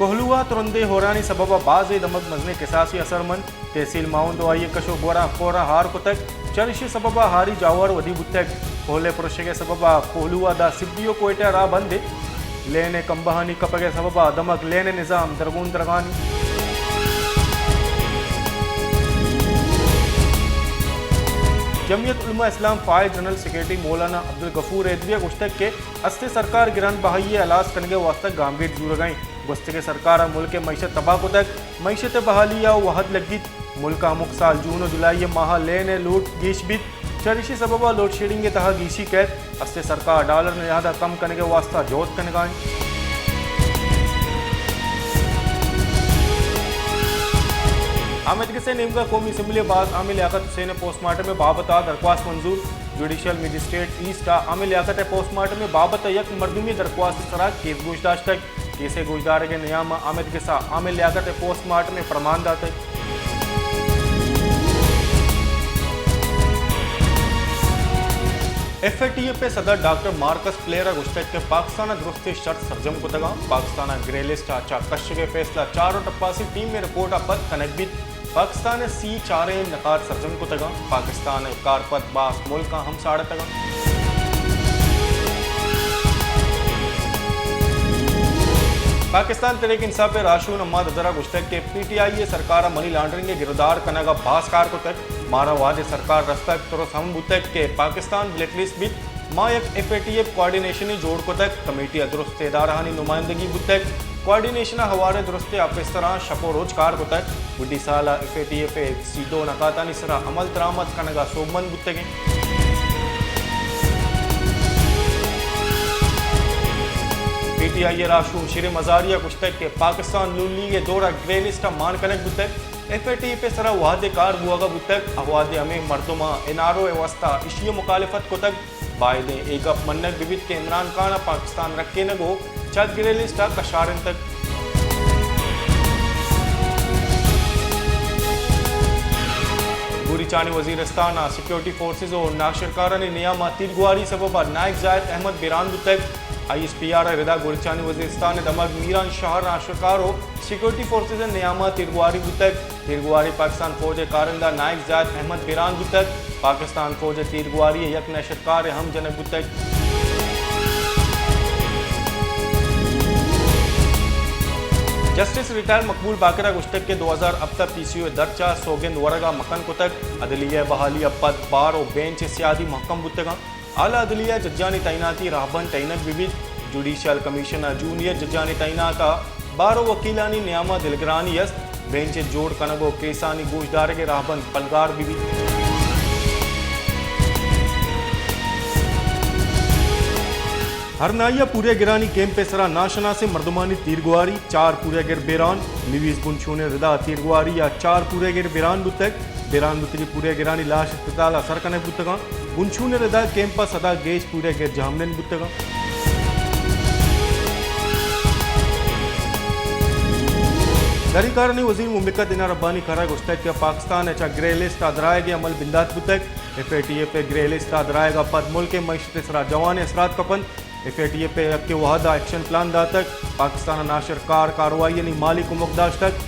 کوہلو ءَ ترندیں ہورانی سبب ءَ بازیں دمگ مزنیں کساسے ءَ سر منت۔ تحصیل ماہند ءُ آئی ءِ کش ءُ گوراں کور ءَ ہار کتگ۔ چریشی سبب ءَ ہاری جاور ودی بوتگ۔ کوہلے پرشگ ءِ سبب ءَ کوہلو ءَ داں سبی ءُ کوئٹہ ءَ راہ بند انت۔ لین ءِ کمبہانی کپگ ءِ سبب ءَ دمگ لین ءِ نظام درگون درگانی۔ جمعیت علماء اسلام فائز جنرل سیکرٹری مولانا عبدالغفور ریدوی ءَ گوشتگ کہ استیں سرکار گران بہائی ءِ ہلاس کنگ ءِ واستہ گامگیج زورگ ءَ انت۔ گوستگیں سرکار ءَ ملک ءِ معیشت تباہ کتگ، معیشت ءِ بحالی ءَ وہد لگیت۔ ملک ءَ ہمک سال جون ءُ جولائی ءِ ماہ ءَ لین ءِ لوڈ گیش بیت، چریشی سبب ءَ لوڈشیڈنگ ءِ تہا گیشی کیت۔ استیں سرکار ڈالر ءِ نہاد ءَ کم کنگ ءِ واستہ جہد کنگ ءَ انت۔ آمیدگس ءِ نیمگ ءَ قومی اسمبلی ءَ باز عامر لیاقت حسین ءِ پوسٹ مارٹم ءِ بابت ءَ درخواست منظور۔ جوڈیشل مجسٹریٹ ایسٹ ءَ عامر لیاقت ءِ پوسٹ مارٹم ءِ بابت ءَ یک مردمی ءِ درخواست ءِ سرا کیس گوش داشتگ۔ کیس ءِ گوشدارگ ءِ نیام ءَ آمیدگس ءَ عامر لیاقت ءِ پوسٹ مارٹم ءِ پرمان داتگ۔ ایف اے ٹی ایف ءِ صدر ڈاکٹر مارکس پلیر ءَ گوشتگ کہ پاکستان ءَ درستیں شرط سرجم کتگ انت۔ پاکستان ءَ گرے لسٹ ءَ چہ کشگ ءِ فیصلہ چار ءُ ٹپاسی ٹیم ءِ رپورٹ ءَ پد کنگ بیت۔ پاکستان ءِ سی چاریں نکات سرجم کتگ انت۔ پاکستان ءِ کارپد باز ملکاں ہم ساڑتگ انت۔ پاکستان تحریک انصاف ءِ راہشون حماد اظہر ءَ گوشتگ کہ پی ٹی آئی ءِ سرکار ءَ منی لانڈرنگ ءِ گرودار کنگ ءَ باز کار کتگ۔ مارا وہدے سرکار رستگ ترس ہم بوتگ کہ پاکستان بلیک لسٹ بیت۔ ما یک ایف اے ٹی ایف کوآرڈینیشنے جوڑ کتگ، کمیٹی ءَ درستیں ادارہانی نمائندگی بوتگ، کوآرڈینیشن ءِ ہوار ءَ درستیں آپیسراں شپ ءُ روچ کار کتگ۔ گڈی سال ءَ ایف اے ٹی ایف ءِ سی دو نکاتانی سرا عمل درآمد کنگ ءَ سوبمند بوتگ انت۔ پی ٹی آئی ءِ راہشون شیر مزاری ءَ گوشتگ کہ پاکستان نون لیگ ءِ دور ءَ گرے لسٹ ءَ مان کنگ بوتگ، ایف اے ٹی ایف ءِ سرا وہدے کار بوہگ ءَ بوتگ، آ وہدے ہمے مردماں این آر او ءِ واستہ ایشی ءِ مخالفت کتگ۔ بائدیں اے گپ منگ بہ بیت کہ عمران خان ءَ پاکستان رکینگ ءُ چہ گرے لسٹ ءَ کشارینتگ۔ بلوچستان ءِ سیکورٹی فورسز ءُ ناشرکارانی نیام ءَ تیرگواری سبب ءَ نائیک زاہد احمد بیران بوتگ۔ آئی ایس پی آر ءِ ردا بلوچستان ءِ دمگ میران شہر ناشرکار ءُ سیکورٹی فورسز ءِ نیام ءَ تیرگواری بوتگ۔ تیرگواری پاکستان فوج ءِ کارندہ نائیک زاہد احمد بیران بوتگ۔ پاکستان فوج ءِ تیرگواری ءَ یک نشتکارے ہم جنگ بوتگ۔ جسٹس ریٹائر مقبول باقر ءَ گوشتگ کہ دو ہزار ہپت ءَ پی سی او ءِ درچ ءَ سوگند ورگ ءَ مکن کتگ۔ عدلیہ ءِ بحالی ءَ پد بار ءُ بینچ ءِ سیادی مھکم بوتگ انت۔ اعلی عدلیہ ءِ ججانی تعیناتی راہبند ٹہینگ بہ بیت۔ جوڈیشل کمیشن ءَ جونیئر ججانی تعینات ءَ بار ءُ وکیلانی نیام ءَ دلگرانی است۔ بینچ ءِ جوڑ کنگ ءُ کیسانی گوشدارگ ءِ راہبند پلگار بہ بیت۔ ہرنائی ءَ پورہ گرانی کیمپ ءِ سرا ناشناسیں مردمانی تیرگواری، چار پورہ گر بیران۔ لیویز بنچون ءِ ردا تیرگواری ءَ چار پورہ گر بیران بوتگ۔ بیران بوتگیں پورہ گرانی لاش اسپتال ءَ سر کنگ بوتگ انت۔ بنچون ءِ ردا کیمپ ءَ سدا گیش پورہ گر جہمنند بوتگ انت۔ دہلی کارانی وزیر مملکت دینار ربانی کھر ءَ گوشتگ کہ پاکستان ءِ چہ گرے لسٹ ءَ درآیگ ءِ عمل بندات بوتگ۔ ایف اے ٹی ایف ءِ گرے لسٹ ءَ درآیگ ءَ پد ملک ءِ معیشت ءِ سرا جوانیں اثرات کپنت۔ ایف اے ٹی ایف ءَ یکیں وھد ءَ ایکشن پلان داتگ، پاکستان ءَ ناشرکار کاروائیانی مالی کمک داشتگ،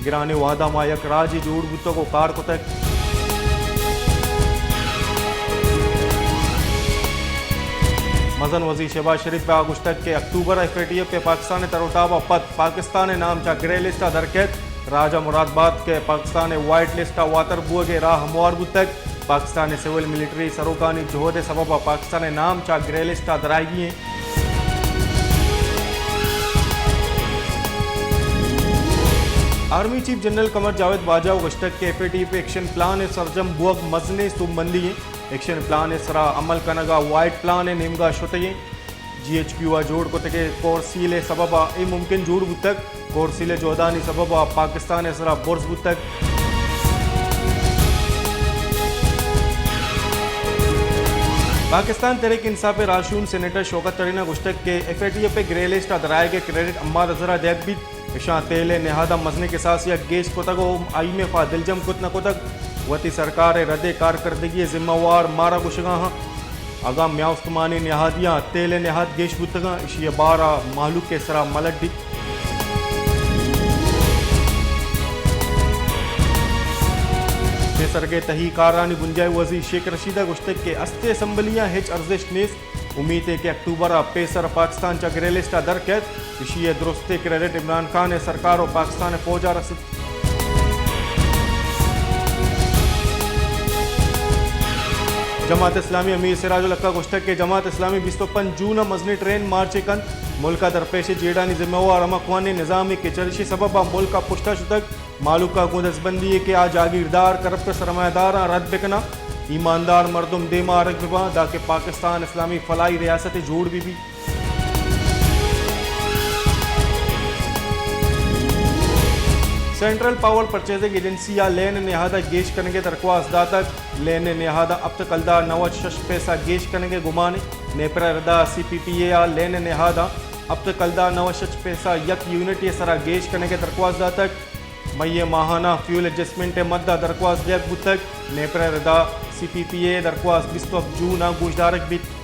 گرانیں وھد ءَ ما یک راجے جوڑ بوتگ ءُ کار کتگ۔ مزن وزیر شہباز شریف ءَ گوشتگ کہ اکتوبر ءَ ایف اے ٹی ایف ءِ پاکستان ءِ تروتاب ءَ پد پاکستان ءِ نام چہ گرے لسٹ ءَ در کیت، راج ءَ مراد بات کہ پاکستان ءِ وائٹ لسٹ ءَ واتر بوگ ءِ راہ ہموار بوتگ۔ پاکستان ءِ سول ملٹری سروکانی جہد ءِ سبب ءَ پاکستان ءِ نام چہ گرے لسٹ ءَ درائیگی انت۔ Army chief general Qamar Javed Bajwa ءَ گوشتگ کہ ایف اے ٹی ایف ءِ ایکشن پلان ءِ سرجم بوگ مزنیں سوبمندی انت۔ ایکشن پلان ءِ سرا عمل کنگ ءَ وائٹ پلان ءِ نیمگ ءَ شتگ انت۔ جی ایچ کیو ءَ جوڑ کتگیں کور سیل ءِ سبب ءَ اے ممکن جوڑ بوتگ۔ کور سیل ءِ جہدانی سبب ءَ پاکستان ءِ سرا برز بوتگ۔ پاکستان تحریک انصاف ءِ راہشون سینیٹر شوکت ترین ءَ گوشتگ کہ ایف اے ٹی ایف ءِ گرے لسٹ ءَ درآیگ ءِ کریڈٹ حماد اظہر ءَ دیگ بیت۔ اشاں تیل ءِ نہاد ءَ مزنیں کساسے ءَ گیش کتگ ءُ آئی ایم ایف ءَ دلجم کت نہ کتگ۔ وتی سرکار ءِ رد ءِ کارکردگی ءِ ذمہ وار مارا گوشگ ءَ آں۔ اگاں میان استمانی نہادیاں تیل ءِ نہاد گیش بوتگ اَنت، ایشی ءِ بار ءَ مہلوک ءِ سرا ملڈیت۔ سرگے تہی کارانی بنجاہی وزیر شیخ رشید ءَ گوشتگ کہ استیں اسمبلی ءَ ہچ ارزشت نیست، امیت ایں کہ اکتوبر ءَ پیسر پاکستان چہ گرے لسٹ ءَ در کیت، ایشی ءِ درستیں کریڈٹ عمران خان ءِ سرکار ءُ پاکستان ءِ فوج ءَ رسیت۔ جماعت اسلامی امیر سراج الحق ءَ گوشتگ کہ جماعت اسلامی بیست ءُ پنچ جون ءَ مزنیں ٹرین مارچے کنت، ملک ءَ درپیش جیڑھانی ذمہ وار ہما کوہنیں نظام ایں کہ چریشی سبب ءَ ملک ءَ پشت ءَ شتگ۔ مہلوک ءَ گوں دزبندی ایں کہ آ جاگیردار، کرپٹ ءُ سرمایہ داراں رد بکناں، ایماندار مردم دیم ءَ آرگ بباں، دانکہ پاکستان اسلامی فلاحی ریاستے جوڑ بہ بیت۔ سینٹرل پاور پرچیزنگ ایجنسی ءَ لین ءِ نہاد ءَ گیش کنگ ءِ درخواست داتگ۔ لین ءِ نہاد ءَ ہپت کلدار نود شش پیسہ گیش کنگ ءِ گمان ایں۔ نیپرا ءِ ردا سی پی پی اے ءَ لین ءِ نہاد ءَ ہپت کلدار نود شش پیسہ یک یونٹ ءِ سرا گیش کنگ ءِ درخواست داتگ۔ مئی ءِ ماہانہ فیول ایڈجسٹمنٹ ءِ مد ءَ درخواست دیگ بوتگ۔ نیپرا ءِ ردا سی پی پی اے ءِ درخواست بیست ءُ ہپت جون ءَ گوشدارگ بیت۔